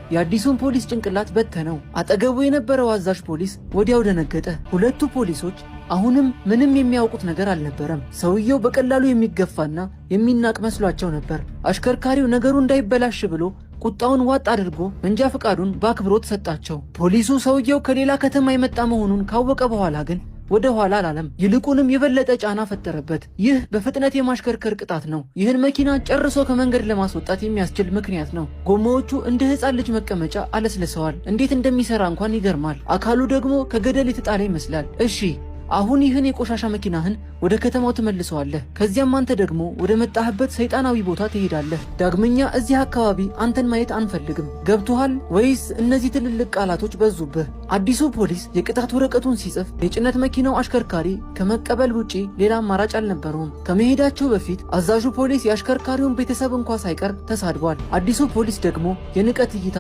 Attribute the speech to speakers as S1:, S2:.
S1: የአዲሱን ፖሊስ ጭንቅላት በተነው። አጠገቡ የነበረው አዛዥ ፖሊስ ወዲያው ደነገጠ። ሁለቱ ፖሊሶች አሁንም ምንም የሚያውቁት ነገር አልነበረም። ሰውየው በቀላሉ የሚገፋና የሚናቅ መስሏቸው ነበር። አሽከርካሪው ነገሩ እንዳይበላሽ ብሎ ቁጣውን ዋጥ አድርጎ መንጃ ፈቃዱን በአክብሮት ሰጣቸው። ፖሊሱ ሰውየው ከሌላ ከተማ የመጣ መሆኑን ካወቀ በኋላ ግን ወደ ኋላ አላለም። ይልቁንም የበለጠ ጫና ፈጠረበት። ይህ በፍጥነት የማሽከርከር ቅጣት ነው። ይህን መኪና ጨርሶ ከመንገድ ለማስወጣት የሚያስችል ምክንያት ነው። ጎማዎቹ እንደ ሕፃን ልጅ መቀመጫ አለስልሰዋል። እንዴት እንደሚሰራ እንኳን ይገርማል። አካሉ ደግሞ ከገደል የተጣለ ይመስላል። እሺ፣ አሁን ይህን የቆሻሻ መኪናህን ወደ ከተማው ትመልሰዋለህ። ከዚያም አንተ ደግሞ ወደ መጣህበት ሰይጣናዊ ቦታ ትሄዳለህ። ዳግመኛ እዚህ አካባቢ አንተን ማየት አንፈልግም። ገብቶሃል ወይስ እነዚህ ትልልቅ ቃላቶች በዙብህ? አዲሱ ፖሊስ የቅጣት ወረቀቱን ሲጽፍ የጭነት መኪናው አሽከርካሪ ከመቀበል ውጪ ሌላ አማራጭ አልነበረውም። ከመሄዳቸው በፊት አዛዡ ፖሊስ የአሽከርካሪውን ቤተሰብ እንኳ ሳይቀር ተሳድቧል። አዲሱ ፖሊስ ደግሞ የንቀት እይታ